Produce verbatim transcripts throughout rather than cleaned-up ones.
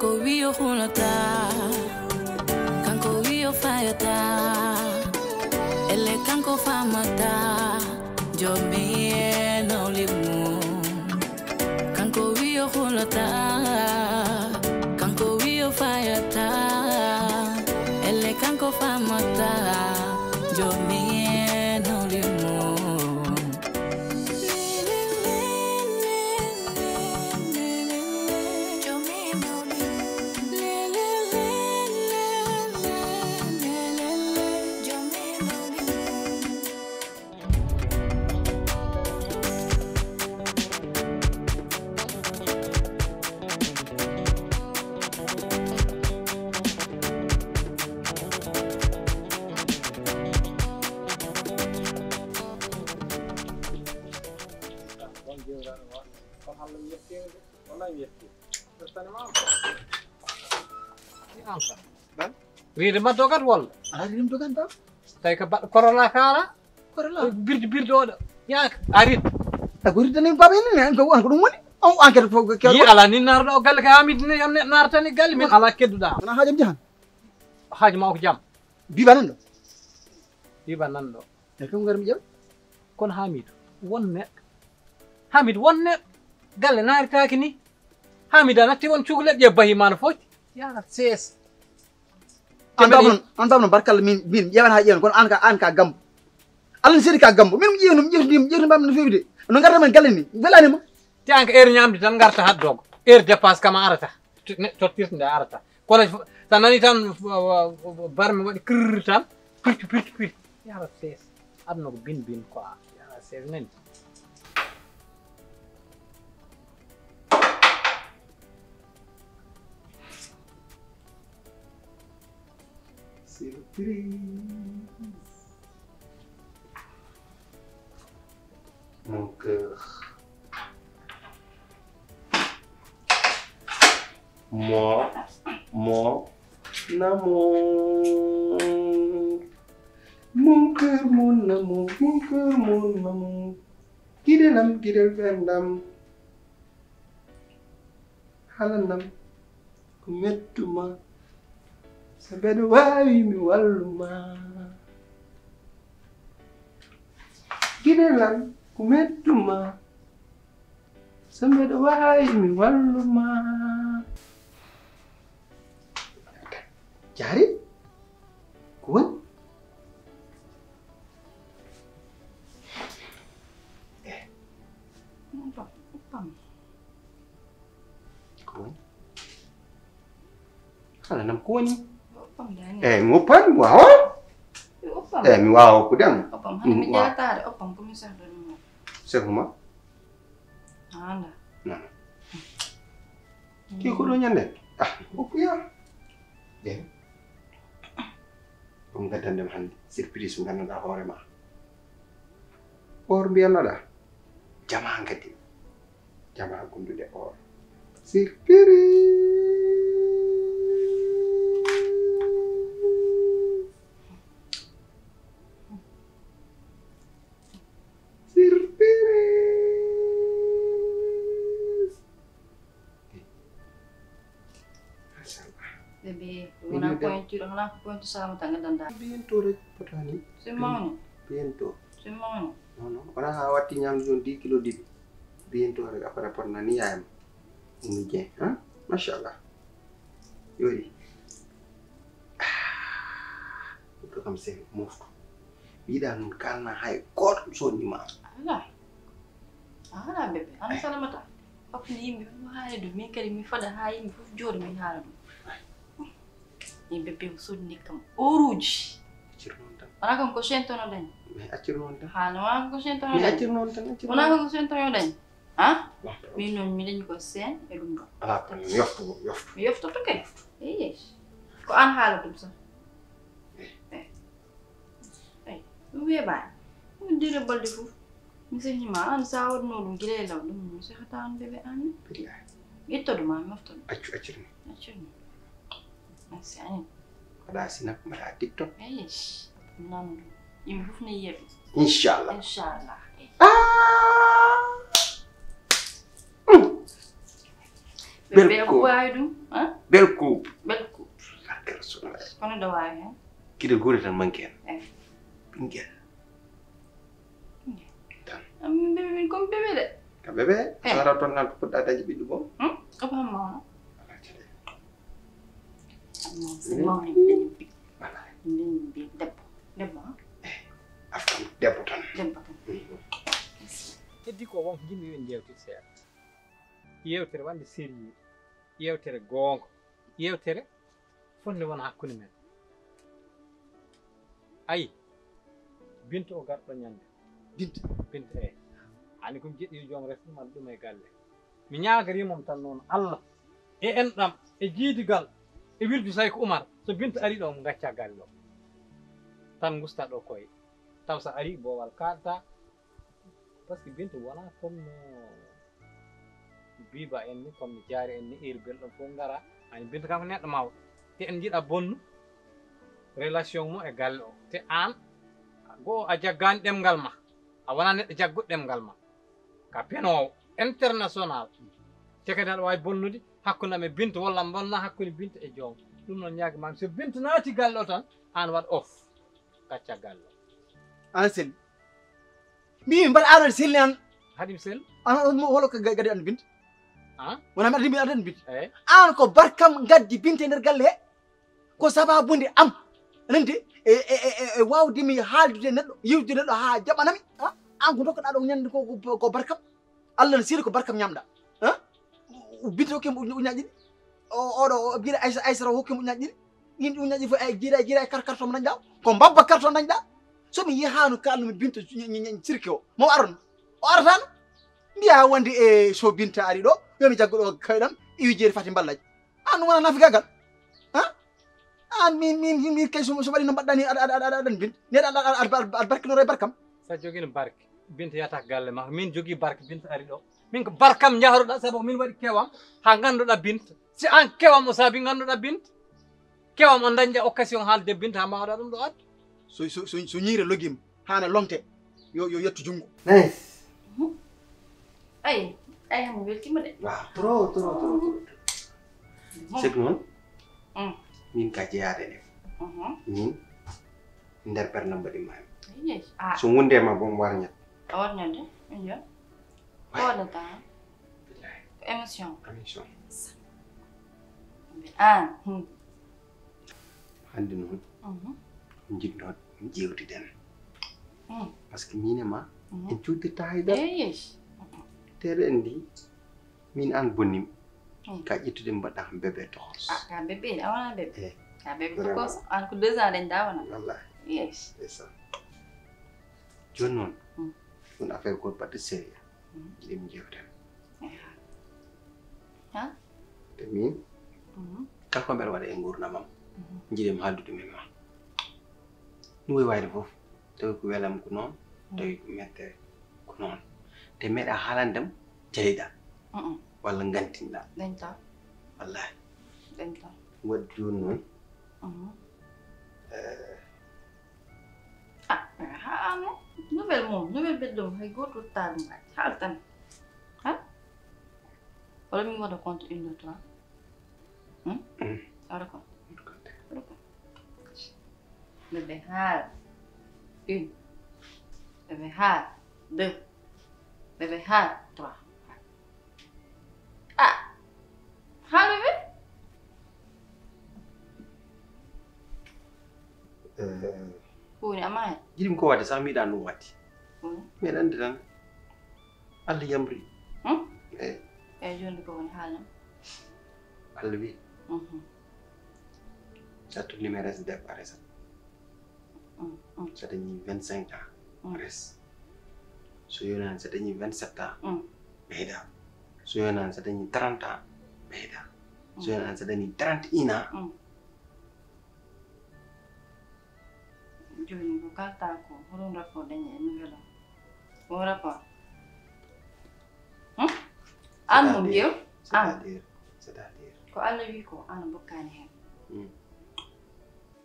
Ko wiyo hulata, kanko wiyo fayata, ele kanko famata, jomi e noli mum. Kanko wiyo hulata, kanko wiyo fayata, ele kanko famata, jomi e noli mum. Riide ma dogat walla? Ala riide ma dogat ba. Tawi ko baɗɗo korola kaala. Korola? Birdi birdi oɗo. Yaaka. Arit. A ko riddani baba en ne, an ko, an ko ɗum woni. On enquête fof ko yi ala ni narɗo o galle ka Hamid ne, yam ne nartani galle min ala kedduɗa. Wona haajam jahan. Haaju ma o ko jam. Biba nan ɗo. Biba nan ɗo. E kam ngar mi ƴeew. Kono Hamidou won neɗɗo. Hamidou won neɗɗo. Galle naaritaaki ni. Hamidou a natti won cukalel ƴeew bahi ma no foti. Yara sees. An baba non, an baba non barkalla min min ƴeewan ha ƴeewan kono an ka an ka gambo. Allah ne seedi ka gambo. Min mi ƴeewan mi ƴeewti mi ƴeewti mbam no fewi de. No ngarta men galle ni. Welani ma. Te an ka heure ñamde tan ngarta haddogo. Heure dépasse kama arata. Tottirde nde arata. Kono so a nani tan barmi waɗi krr tan pirti pirti pirti yara sees. Aduna ko bin bin quoi. Yara sees nani. Surprise. Mon cœur. Mon, mon amour. Mon cœur, mon amour, mon cœur, mon amour. Giɗel am, giɗel ɓerdam. Halanam ko mettuma. So mbeɗa waawi mi walluma. Giɗel am ko mettuma. So mbeɗa waawi mi walluma. Jaari? Ko woni? Eh. Ko woni? Halanam ko woni? Oppam dani. Eh, mi oppam mi wawa. Oppam. Eh, mi wawa ko dem. Oppam hana mi jataare oppam ko mi sehdo dum. Sehuma? Anda. Non. Ki ko do ñande? Ah, opuya. Eh. Ɗum gaddandem hannde surprise mo ngannduɗaa hoore ma. Or mbiyannoɗaa? Jamaa kadi. Jamaa gondude or. Surprise! Surprise! Bébé, wona pointure, wona ko pointure salamata nga danda. Bientôt rek potani. C'est mawni. Bientôt. C'est mawni. Non, non. Wona ha watti ñamdu jon dix kilo dibi. Bientôt rek après potna ni yayam. Umi bien, hein? Machallah. Yori. Ah, ko kam sen moftu. Yiɗa nun kalna hay goto sonni ma. Ala. Ala bébé, ana salamata. Hakkunde yimɓe fof haali ɗum. Min kadi mi fada ha yimɓe fof jooɗo min haala ɗum. Min bébé o sonni kam oruji. Accir noon tan. Wona kam ko cento no dañi. Mais accir noon tan. Haala wona kam ko cento no dañi. Mais accir noon tan, accir noon. Wona kam ko cento no dañi. Ha? Min noon mi dañi ko sen e ɗum ɗo. Ala problème, yofto, yofto. Mi yoftoto kay. Eyi. Ko an haala ɗum sax. Eh. Eh. Eyi, ɗum weeɓaani. Ɗum dire balɗe fof. Mi sehni ma, an sa waɗno ɗum gila e law, ɗum mi sehata an bébé an. Billahi. Ittoɗo ma, mi moftoɗo. Accu, accir mi. Accir mi. Merci, ani. Mbaɗa sinap, mbaɗa tiktok. Eyi. Nan ɗum. Yimɓe fof ne yiya ɗum. Inchallah. Inchallah. Eyi. Ah! Mm. Belko. Ɓe waawi ɗum, ah? Belko. Belko. Barke Rasulullah. Kono ɗo waawi hen? Kiɗe guure tan manque en. Eh. Ɓinngel. Tan. Amin bébé min comme bébé de. Ka bébé, eh, so ara toon ngal ko puɗɗa dañde ɓiɗɗo boom. Hmm? Ko bam mawno. Ala caɗeele. Mawni dañi ɓiɗɗo. Voilà. Dañi ɓiɗɗo debbo. Debbo, ah? Eh, aftan debbo tan. Debbo tan. Mhm. Heddi ko won ko njiɗmi yo en jewtit seeɗa. Yewtere wonde sérieux, yewtere goonga, yewtere fotnde wona hakkunde men. Ayi, Binta o garɗo ñande. Binta? Binta, eyi. Ani ko mi jeɗɗi joom resde ɗum, adda ɗum e galle. Mi ñaaganii mon tan noon Allah e enɗam e jiidigal e wirdu Sayko Umar, so Binta ari ɗo, mo ngacca galle o. Tan ngusta ɗo koye. Taw so ari boowal kaalta, parce que Binta wonaa comme no Biba en ni, comme no Jaari en ni, heure belɗo fof ngara. Ani Binta kam ko neɗɗo mawɗo. Te en njiɗa bonnu relation mo e galle o. Te aan, goo a jaggaani ɗemngal ma. A wonaa neɗɗo jagguɗo ɗemngal ma. Ka penoowo international. Te kadi aɗa waawi bonnude hakkunde am e Binta, walla bonna hakkunde Binta e joom. Ɗum noon ñaagi ma, so Binta naati galle o tan, aan waɗ off. Kacca galle o. Aan selli. Mbiimi mbaɗa aɗa selli aan. Haɗi mi selli. Aan on mo holo ko ga-, gadi aan Binta? Ah? Wona mi addi mi addan Binta. Eh? Aan ko barkam gaddi Binta e nder galle he. Ko sababunde am. Nande e, e, e, e, e waawde mi haaldude neɗɗo, yewtude neɗɗo haa jaɓanami. Ah? Aan ko ndokkoɗaa ɗo ñande ko, ko, ko barkam. Allah no seedi ko barkam ñamɗa. Ah? Binta hokkii mo uña-, uñaaji ɗiɗi. O, oɗo, o, giɗa Aïssa, Aïssa o hokkii mo uñaaji ɗiɗi. Yimɓe uñaaji fof, ay, jiida, jiida e kar-, carton mo dañɗa. Ko mbabba carton dañɗa. So mi yahaano kaalnumi Binta ñ-, ñ-, ñ-, sirke o. Mo aron. O arataano. Mbiya wonde e so Binta ari ɗo, yo mi jaggo ɗo kayɗam, iwi jeeri fati mballaji. Aan ɗum wona nafigagal. Ha? Aan min, min, min, min kay so, so waɗi no mbaɗɗa ni aɗa, aɗa, aɗa, aɗa, aɗa Binta. Neɗɗo aɗa, aɗa, aɗa, aɗa barkinoro e barkam. Sa jogino barke. Binta yata galle ma. Min jogii barke, Binta ari ɗo. Min ko barkam njahruɗa, sabu ko min waɗi kewam, haa ngannduɗa Binta. Si aan kewam o saabi ngannduɗa Binta, kewam o dañɗa occasion haalde Binta haa mbaawɗa ɗum ɗo addu. So, so, so, so ñiire logiima, haa ne lomte, yo, yo yettu junngo. Nice. Ay, ay, mo weltiima de. Ah, trop, trop, trop, trop. Bon. C'est que noon, mm, min ka jeyaade ne. Mhm. Min, nder ɓernde mbaɗi ma. Yes. Ah. So wonde ma, bon, war ñat. A war ñande, min yo. Ko waɗata? Billahi. Ko émission. Émission. An. Hmm. Hannde noon, mhm, ko njiɗnoo jeewtiden. Hmm. Parce que min e ma, mhm, en cuudirta hay dara. Eh, yes. Te eɗen anndi, min aan bonnim. Hmm. Ka ƴettude mbaɗɗa kam bébé toxos. Ah, ka bébé, a wona bébé. Eh. Ka bébé toxos, an ko deux ans dañɗa wona. Wallahi. Yes. C'est ça. Jooni noon, mm, ɗum affaire goto baɗɗo sérieux. Mm. Jiɗi mi jewten. Eha. Ha? Te min, mhm, kala ko mbeɗa waɗa e nguurndam am, mhm, jiɗi mi haaldude min ma. Ɗum wawi wayde fof. Tawi ko welam ko noon, mm, tawi ko mettere ko noon. Te meeɗa haalandam jeyɗa. Mm-mm. Walla ngantinɗa. Dañta. Wallahi. Dañta. Waɗi jooni noon. Mhm. Eh, ah, haa aan noon, nouvelle mum, nouvelle belɗo mum, hay gooto ruttaani ɗum, haal tan. Ha? Walla min waɗa compte une, deux, trois? Hmm? Hmm. Waɗa compte. Waɗa compte. Bébé haal. Une. Bébé haal. Deux. Bébé haal. Trois. Ah! Haa bébé? Eh. Ko woni, a maaya? Jiɗi mi ko waɗde sax, mi yiɗaa ɗum waɗde. Ko woni? Mbeɗa anndi tan. Allah yamri. Hmm? Eh. Eyi, jooni ko woni, haalan. Allah wi. Mhm. Sattu numéro S D F a resat. Mm, mm. So dañi vingt-cinq ans, mm, res. So yonani so dañi vingt-sept ans, mm, ɓeyda. So yonani so dañi trente ans, ɓeyda. So, mm, yonani so dañi trente et un ans. Mm. Jooni ko kalta ko, hoɗum rapport dañi e nouvelle o? Ko rapport? Hmm? Aan mo, c'est-à-dire, mbiyo? Aan. C'est-à-dire, c'est-à-dire. Ko Allah wi ko, aan a bokkaani heen. Hmm.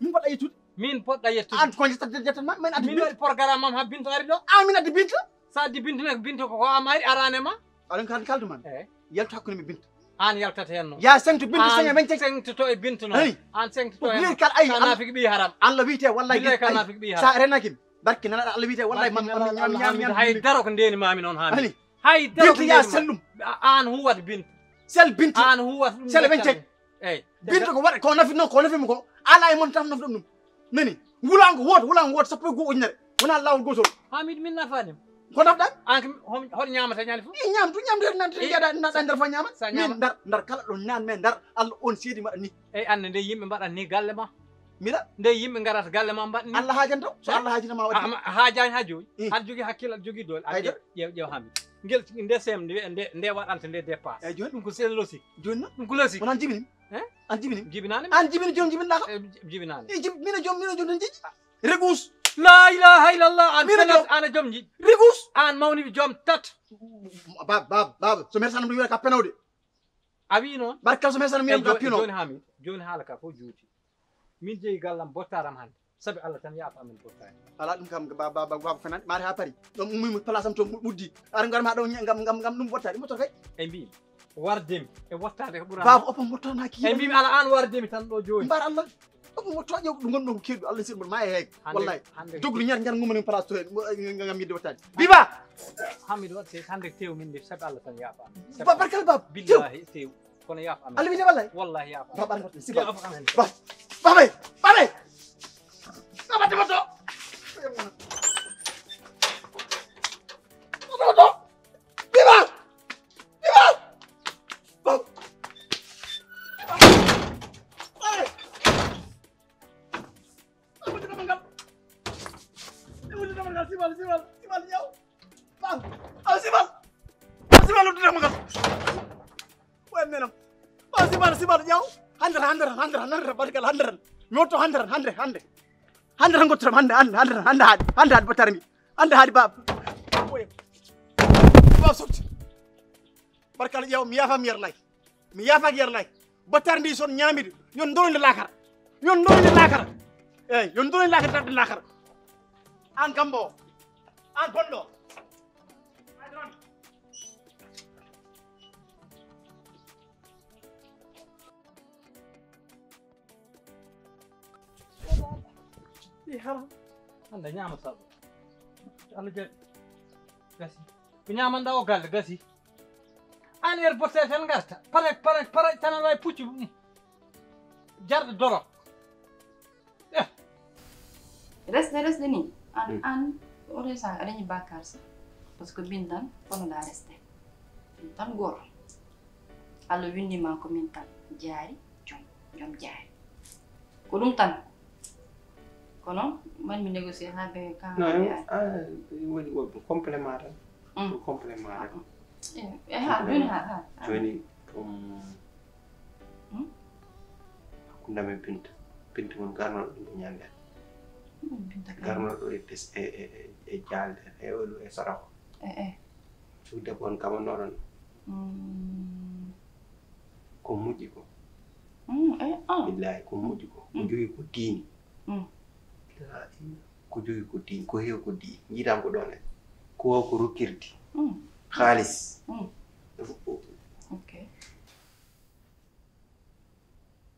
Min mbaɗa yettude? Min poɗɗa yettude. Aan ko jetta, jetta, jetta ma, min addi Binta. Min waɗi programme am haa Binta ari ɗo. Aan min addi Binta. Sa addi Binta ne, Binta ko, ko am ari, araani ma. Aɗa anndi kaldu man? Eh. Yaltu hakkunde mi Binta. Aan yaltat heen noon. Ya sengtu bintu sengtu men sengtu. Sengtoto e bintu noon. Aan sengtoto heen. Ko leer kal ay. Ka naafiki ɓii haram. Allah wiyte wallahi. Billahi ka naafiki ɓii haram. Sa renakim. Barki nana Allah wiyte wallahi man man. Hay daro ko ndeni mami noon ha. Hay daro ko ndeni. Bintu ya sellum. Aan huwat bintu. Sel bintu. Aan huwat ɗum. Sel ɓen cek. Eyi. Bintu ko waɗa ko nafi noon ko nafi mo ko. Ala e mon tan nafɗum ɗum. Nani? Wulango wooto, wulango wooto sappo e goo ujunere. Wona laawol gotol. Hamid min nafanim. Ko nafɗa? An kam hoto ñaamata ñande fof. I ñaam tu ñaam de nan te jada na dan darfa ñaama. Min dar dar kala ɗon naan men dar Allah on seedi mbaɗa ni. Eyi an nde yimɓe mbaɗat ni galle ma. Mira nde yimɓe ngarat galle ma mbaɗ ni. Allah haajan taw so Allah haajina ma waɗi. Haajaani ha jooni. Aɗa jogii hakkille aɗa jogii doole aɗa ƴeew ƴeew Hamid. Ngel nde sem nde nde waɗanta nde dépasse. Eyi jooni ɗum ko c'est logique. Jooni noon ɗum ko logique. Wonaan jibini. An jibini? Jibinaani. An jibini jooni jibinɗaa kam? Eh, ji- jibinaani. Eh, jib- mino joom mino joom tan jiji. Regus. La ilaha illallah an Mino fenat joom. Ana joom ji. Regus. An mawni joom tat. Bab bab bab so mer sanam ɗum wiyata ka penawde. A wi noon. Barkal so mer sanam miyam ka pino. Joni hami joni haala ka fof juuti. Min jeeyi gallam bottaram hannde. Sabi Allah tan yaafa amen bottaani. Ala ɗum kam baba baba baba fenani maari ha paari ɗon ummima place am to ɓuddi ara ngar ma ɗo ngam ngam ngam ɗum bottaade motto kay e mbi wardemi e wottaade ko ɓura baba opo motto na ki e mbi ala an wardemi tan ɗo joni mbar Allah opo motto ƴew ɗum gonɗo ko kedu Allah sirmo ma e heeg wallahi dogru ñar ñar ngumani place to ngam yidde wottaade biba hamido watte hande tew min de sabi Allah tan yaafa amen barkal baba billahi tew Kono yaaf amen. Allah wiyde wallay. Wallahi yaaf amen. Baba an waɗi sibal. Yaaf amen. Ba. Baba. Baba. Baba de moto. Moto moto. Viva. Viva. Baba. Baba. Sibal, sibal, sibal, yaw. Baba. Sibal. Sibal, sibal. Way menam. Ba sibal sibal yaw. Hande hande hande hande barkal hande. Moto hande hande hande. Hande tan gottam hande hande hande hande hande hande hade batara mi. Hande hade bab. Bab sot. Barkal yaw mi yafa mi yerlay. Mi yafa yerlay. Batara ndi son nyamidi. Yon dolinde lakara. Yon dolinde lakara. Ey, yon dolinde lakara tan lakara. An kambo. An bondo. Hande ñaama sabu Allah jaɓi gasi ko ñamanɗa o galle gasi an er botte tan garta parek parek parek tan aɗa wawi puccu jarɗo doro Resde resde ni an an oɗo sa aɗa ñi bakar sa parce que bin tan kono da resde bin tan gor Allah windima ko min tan jaari jom jom jaari ko ɗum tan kono man mi négocier ha be ka non a woni woɓɓe complément tan ko complément tan e ha joni ha ha joni hakkunde amen pinta pinta won garnoɗo ɗum e ñande garnoɗo e e e jalde e oɗo e saraho e e suude ko on kamannoɗon ko moƴƴi ko billahi ko moƴƴi ko ko jogi ko diini ko jogi ko diini ko heewi ko diini jiitan ko ɗon en ko waw ko rokkirdi haalis ok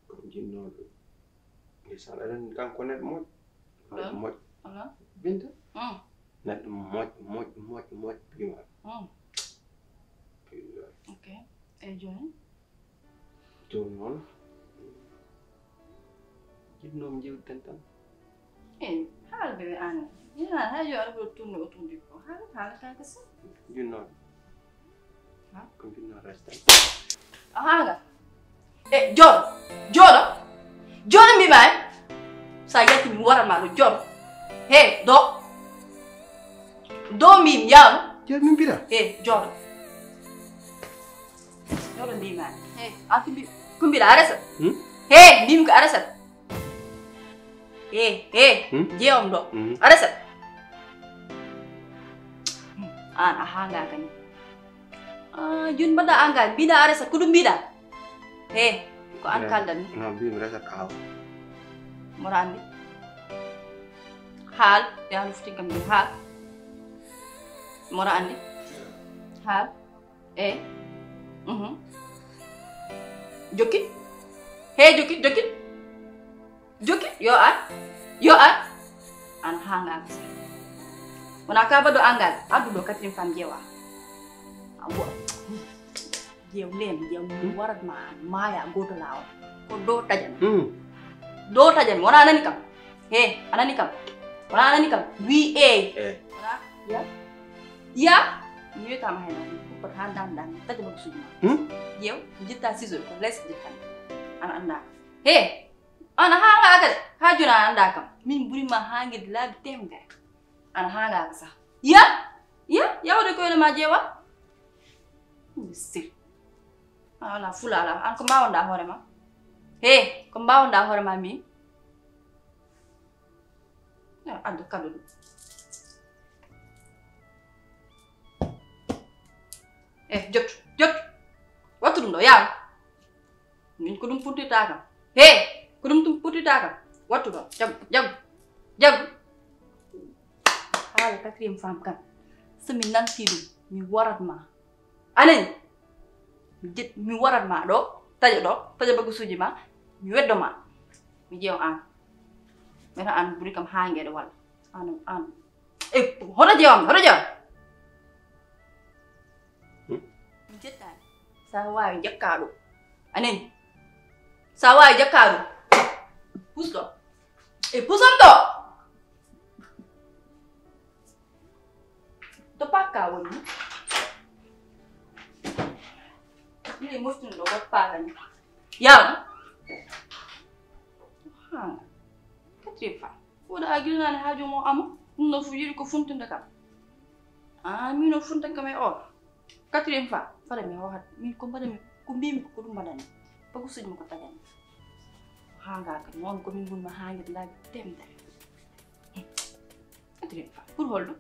Ko jinnooɗo ndeysaan aɗa anndi kanko ko neɗɗo moƴƴo. Neɗɗo moƴƴo. Binta. Neɗɗo moƴƴo moƴƴo moƴƴo moƴƴo piimaɗo. Ok. Eyi jooni. Jooni noon jinnoomi jewtiden tan. Eyi haalde ɓe aan. Ina hay yo aɗa ɓuri tunde o tundi ko haala haalataake sax. Jinnooɗo. Ko jinnooɗo restan. A haanga. E jooɗo jooɗo jooɗo mbima e sa yalti mi waran ma ɗo jooɗo he do do mbimi yawno jooɗo min mbira he jooɗo jooɗo mbima he a kumbi kumbiɗa aresa he mbimi ko aresa he he jeewam ɗo aresa an a hangaka ni Ah, joni mbaɗa engagé mbiɗa a resat ko ɗum mbiɗa he ko an kaldan ni non mbimi resat aw mboɗa andi haal ya lufti kam mbi haal mboɗa andi haal e mhm Jokki. Hey, jokki, jokki. Jokki, yo ar. Yo ar. An hanga ka sa. Wana ka bado angal. Adu do quatrième femme jewa. Awo. Jew lem, jew mi warat ma an. Maya goto lawo. Ko do tajan. Hmm. Do tajan. Wana nani kam. He, anani kam. Wana anani kam. Wi e. Eh. Wana ya. Ya. Mi wiyata ma heno. Ko han dan dan. Tajan ko sujuma. Hmm? Jew, jitta sizo ko les jitta. Ana anda. He. Ana hanga ka de. Ha jona anda kam. Min buri ma hange labi tembe. Ana hanga ka sa. Ya. Ya. Ya wode ko ma jewa. Sir. Ala fula ala. An ko mbawonda hoore ma. He, ko mbawonda hoore ma min. Eh, addu kado ɗum. Eh, jot, jot. Wattu ɗum ɗo, yaw. Min ko ɗum puttita kam. He, ko ɗum tum puttita kam. Wattu ɗo, jagu, jagu, jagu. Haala quatrième femme kan. So mi nanti ɗum, mi warat ma. Anen, mi warat ma ɗo, taƴo ɗo, taƴo bagasuuji ma, mi weddo ma. Mi ƴeewa an. Meta an buri kam haa ngeɗo walla. An, an. E, hoto ƴeewam, hoto ƴeewam. Hmm? Mi jettaani. Sa waawi jakka ɗo. Anen. Sa waawi jakka ɗo. Pus ɗo. E, pusam ɗo. To pakka woni. Ni moftuno ɗo, ko pakka ni. Yaw. Ha. Quatrième fois. Woɗa a gilnaani haaju mo ama. Ɗum no fu yiɗi ko funtinde kam. Ah, min o funta kam e o. Quatrième fois. Fada mi hohat. Min ko mbaɗa mi, ko mbimi ko ɗum mbaɗani. Bagu suuji mo ko tagani. Ha nga kam. Noon ko min gunma ha ngir laabi temedere. Adrien Fall, pour holɗum?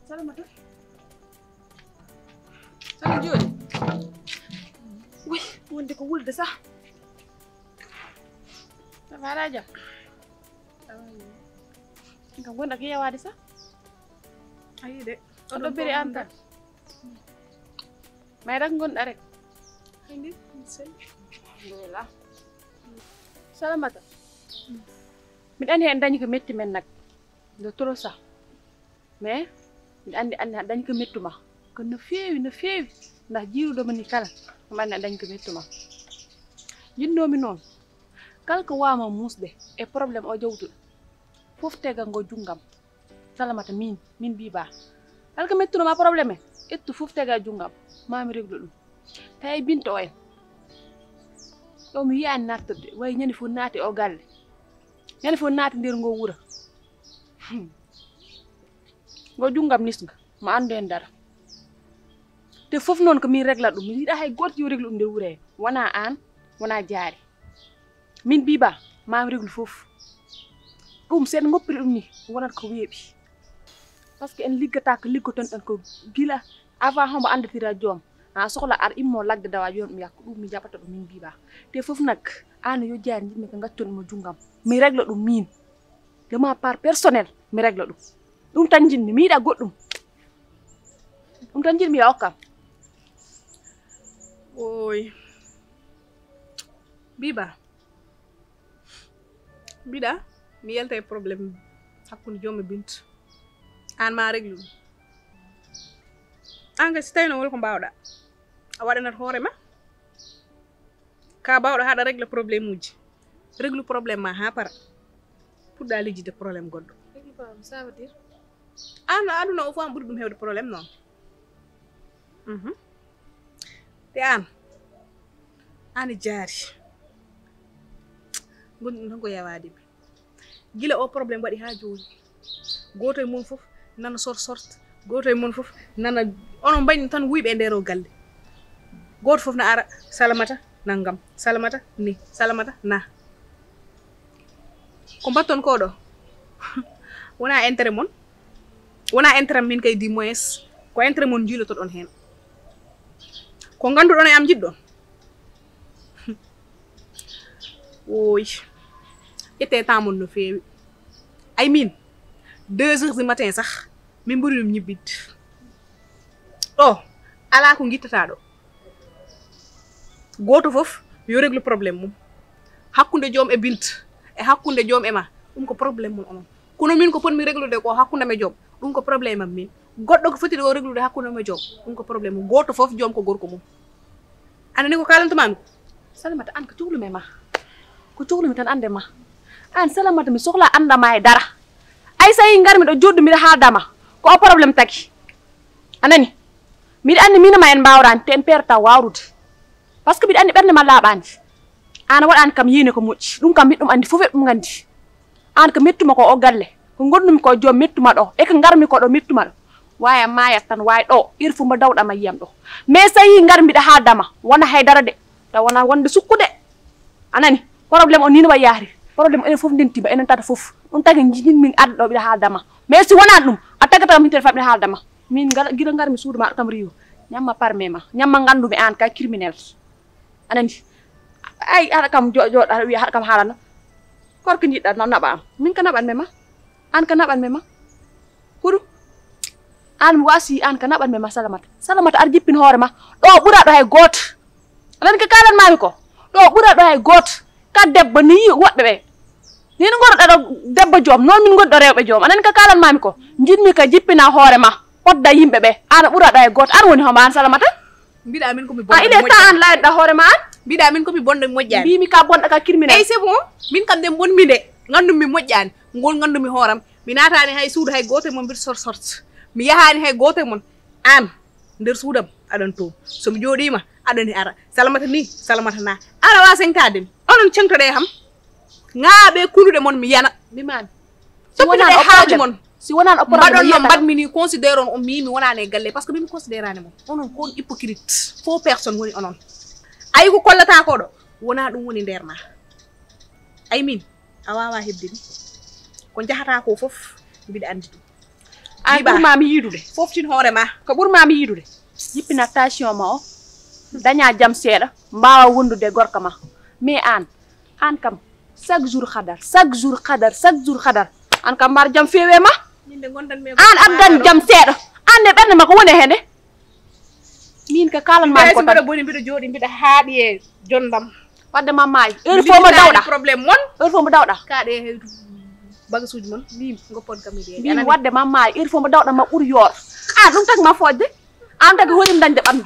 Salamata. Salam jooɗi. Wi, wonde ko wulde sa. Sa faala jam. Kam gonɗa ko yewaade sa. Ayi de. Oɗo beri an tan. May rek gonɗa rek. Indi. Alhamdulillah. Salamata. Miɗa andi en dañi ko metti men nag. De trop ça. Mais miɗa andi andi a dañi ko mettuma. Ko no feewi, no feewi. Ndax jiiruɗo ma ni kala. Miɗa andi a dañi ko mettuma. Jinnoomi noon. Kala ko waawma muusde e problème o jawtuɗo. Fof tega ngo junngam. Salamata min, min Biba. Kala ko mettuno ma problème, ettu fof tega e junngam. Ma mi réglo ɗum. Tawi Binta o en. Ɗo mi yiyaani nattude, wayi ñande fof naati o galle. Ñande fof naati nder ngo wuro. Hmm. Ngo junngam nisnga, ma anndu en dara. Te fof noon ko min régla ɗum. Mi yiɗa hay gooto yo réglo ɗum nder wuro he. Wona aan, wona jaari. Min Biba, ma mi réglu fof. Ɗum, sen ngoppiri ɗum ni, wonat ko weeɓi. Parce que en liggata ko liggoton ɗen ko gila avant hombo andatira joom. A sohla ar immo lagde dawa joom ɗum yakko ɗum mi jaɓata ɗum min Biba. Te fof nag, an yo jaari jiɗmi ko gaccon mo junngam. Mi régla ɗum min. De ma part personnel, mi régla ɗum. Ɗum tan jiɗmi, mi yiɗa goɗɗum. Ɗum tan jiɗmi ya okkam. Oy. Biba. Mbiɗa, mi yalta e problème hakkunde joom e Binta. An ma réglu ɗum. An kay si tawino wol ko mbawɗa, a waɗanat hoore ma. Ka bawɗo haɗa régla problème uji. Réglu problème ma ha para. Puɗɗa lijjide problème goɗɗo. Réglu problème, ça veut dire? An aduna o fof an ɓuri ɗum hewde problème noon. Mhm. Te an, an e jaari. Gonɗi ɗum tan ko yawaade mi. Gila o problème waɗi ha jooni. Gooto e mon fof nana sort sort, Gooto e mon fof nana, onon mbayni tan wuyɓe e nder o galle. Gooto fof na ara, Salamata nanngam, Salamata ni, Salamata na. Ko mbatton ko ɗo? Wonaa intérêt mon? Wonaa intérêt am min kay, du moins, ko intérêt mon njiilotoɗon heen. Ko ngannduɗon e am njiɗɗon? Wooy, ƴettee temps mon no feewi. Ay min, deux heures du matin sax, min ɓuri ɗum ñibbitde. Ɗo, alaa ko ngittataa ɗo. Gooto fof yo réglu problème mum. Hakkunde joom e Binta, e hakkunde joom e ma, ɗum ko problème mum onon. Kono min ko potmi réglude ko hakkunde am e joom, ɗum ko problème am min. Goɗɗo ko foti o réglude hakkunde mum e joom, ɗum ko problème mum. Gooto fof joom ko gorko mum. A nani ko kaalanto maami ko? Salamata, aan ko cuklumi e ma. Ko cuklumi tan annde ma. Aan Salamata, mi sohla annda ma e dara. Ay, so yii ngarmi ɗo joɗɗo mbiɗa haalda ma, ko o problème tagi. A nani? Mbiɗa anndi min e ma en mbaawraani, te en peerata waawrude. Par ce que mbiɗa anndi ɓernde ma laaɓaani. Aan a waɗaani kam yéene ko moƴƴi. Ɗum kam mbiɗa ɗum anndi, fof eɓe ɗum nganndi. Aan ko mettuma ko o galle. Ko ngonnumi ko joom mettuma ɗo. E ko ngarmi ko ɗo mettuma ɗo. Waawi a maayat tan, waawi ɗo. Heure fof mbo dawɗa ma yiyam ɗo. Mais so yii ngar mbiɗa haalda ma, wona haydara de. Taw wona wonde sukkude. A nani? Problème o ni no wayi yahri. Problème enen fof ndenti ma, enen tata fof. Ɗum tagi jiɗin min arde ɗo mbiɗa haalda ma. Mais si wonaan ɗum, a tagata kam hinte fa mbiɗa haalda ma. Min ngala, gila ngarmi suudu ma kam riiwo. Ñamma parme ma. Ñamma nganndumi aan ka criminel. A nani? Ay, haɗa kam jo-, jooɗa, wiya haɗa kam haalana. Korko njiɗɗa na naɓa am. Min ka naɓan me ma. Aan ka naɓan me ma. Huɗu. Aan mi wasi aan ka naɓan me ma Salamata. Salamata ar jippin hoore ma. Ɗo ɓura ɗo hay gooto. A nani ka kaalan maami ko? Ɗo ɓura ɗo hay gooto. Ka debbo ni yi woɗɓe ɓe. Ni no ngorɗa ɗo debbo joom, noon min ngoni ɗo rewɓe joom. A nani ka kaalan maami ko? Njiɗmi ka jippina hoore ma. Podda yimɓe ɓe. Aan a ɓura ɗo hay gooto. Aan woni homo aan Salamata? Mbiɗa min ko mi bonɗo. A ile ta an layanɗa hoore ma an? Mbiɗa min ko mi bonɗo mi moƴƴaani. Mbimi ka bonɗo ka criminel. Eyyi, c'est bon. Min kam nde bonmi nde, nganndu mi moƴƴaani. Ngol nganndu mi hooram. Mi naataani hay suudu hay gooto e mon mbiɗa sort sort. Mi yahaani hay gooto e mon. Aan, nder suudam aɗan toon. So mi jooɗiima, aɗani ara. Salamata ni, Salamata na. Aɗa waawi seŋtaade mi. Onon ceŋtoɗe kam. Ŋaaɓe kunuɗe mon mi yana. Mi maami. Si wonaan o haaju mon. Si wonaan o problème mbaɗon no mbaɗmi ni, considère on, on mi mi wonaan e galle, parce que min mi considérani mon. Onon ko on hypocrite, faux personne woni onon. Ayi ko kollata ko ɗo, wona ɗum woni nder ma. Ay min, a wawa hebde mi. Ko njahata ko fof, mbiɗa andi ɗum. An ɓurma mi yidude. Foftin hoore ma. Ko ɓurma mi yidude. Jippina tension ma o. Daña jam seeɗa, mbawa wondude gorko ma. Mais an, an kam, chaque jour hadar, chaque jour hadar, chaque jour hadar. An kam mbar jam fewe ma. Min de gondan me an addan jam seeɗa. An de ɓernde ma ko woni hende? Min ka kalan ma ko tan. Mbiɗa boni, mbiɗa jooɗi, mbiɗa haaɗi e jondam. Wadde ma maayi. Heure fof mo dawɗa. Problème mon. Heure fof mo dawɗa. Kaɗe bagasuji mon. Min goppon kam mi de. Min wadde ma maayi. Heure fof mo dawɗa ma ɓuri yoor. An ɗum tagi ma fojde. An tagi hoyim dañde ɓandu.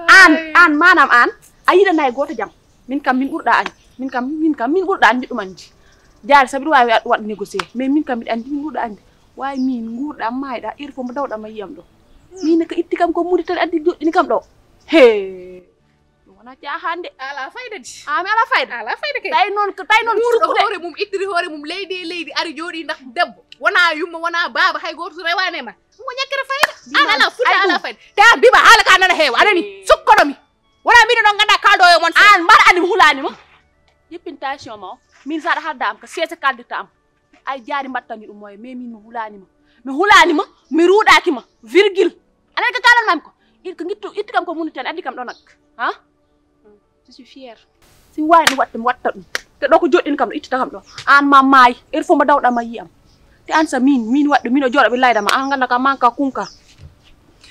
An, an manam an. A yiɗana hay goto jam. Min kam min ɓurɗa añde. Min kam, min kam min ɓurɗa añde ɗum añde. Jaari sabi ɗum wawi waɗ négocier. Mais min kam mbiɗa andi min ɓurɗa añde. Wawi min nguurɗa mayɗa. Heure fof mo dawɗa ma yiyam ɗo. Min ko itti kam ko muri tan addi joɗɗini kam ɗo. He. Ɗum wona caaxaan de. Ala fayda di. A mi ala fayda. Ala fayda kay. Tawi noon ko, tawi noon muurɗo suɓude hoore mum, ittiri hoore mum leydi e leydi, ari jooɗi ndax debbo. Wona yumma, wona baaba, hay gooto rewaani e ma. Mo ñakkere fayda. An ala fulla, ala fayda. Te ar biba haala ka nana heewa. Anani, sukkoɗo mi. Wona mino noon ngannda kaldo e mon. An mbar ani mi hulaani ma. Jippin tension ma o. Min saɗa halda am ka seese kaldita am. Ay jaari mbattani ɗum moye, mais min mi hulaani ma. Mi hulaani ma, mi ruuɗaaki ma. Virgule. Anan ko kalan mami ko? Iɗ ko ngittu, itti kam ko muni tan, addi kam ɗo nag. Ha? Je suis fière. Si mi waawi ɗum waɗta, mi waɗta ɗum. Te ɗo ko joɗɗin kam ɗo, ittata kam ɗo. An ma maayi, heure fof mbo dawɗa ma yiyam. Te an sa min, min waɗɗo, min o jooɗo ɓe layda ma, an ganda ka manka kunka.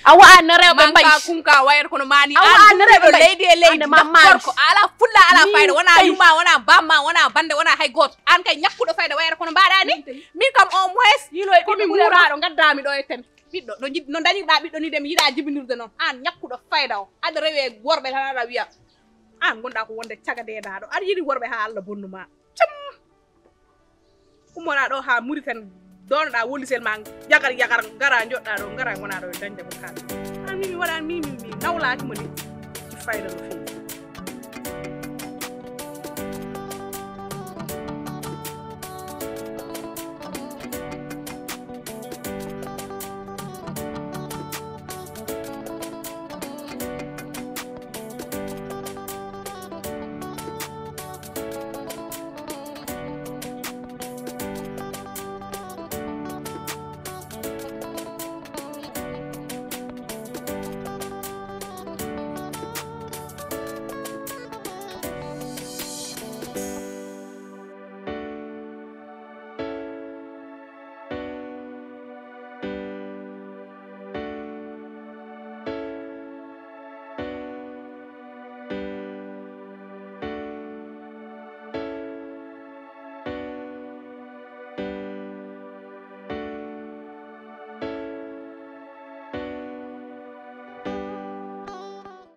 A wa'ani no rewɓe mbayi. Manka kunka wayata kono mani. A wa'ani no rewɓe mbayi. Leydi e leydi. Gorko, ala fulla, ala fayda, wona yumma, wona bamma, wona bande, wona hay goto. An kay ñakkuɗo fayda wayata kono mbaɗa ni. Min kam au moins, komi muraɗo, gaddami ɗo e ten. Ɓiɗɗo, no jiɗ-, no dañirɗa ɓiɗɗo ni de, mi yiɗa jibinirde noon. An ñakkuɗo fayda o. Aɗa rewe worɓe tan aɗa wiya. An gonɗa ko wonde caga deedaɗo. Aɗa yiɗi worɓe ha Allah bonnu ma. Cam! Ummoɗa ɗo ha Mauritanie, donoɗa wolisel ma, yagar yagar, gara joɗɗa ɗo, gara gona ɗo e dañde mo kala. An min mi waɗa, min mi, mi nawlaki mo ni. Ci fayda no feewi.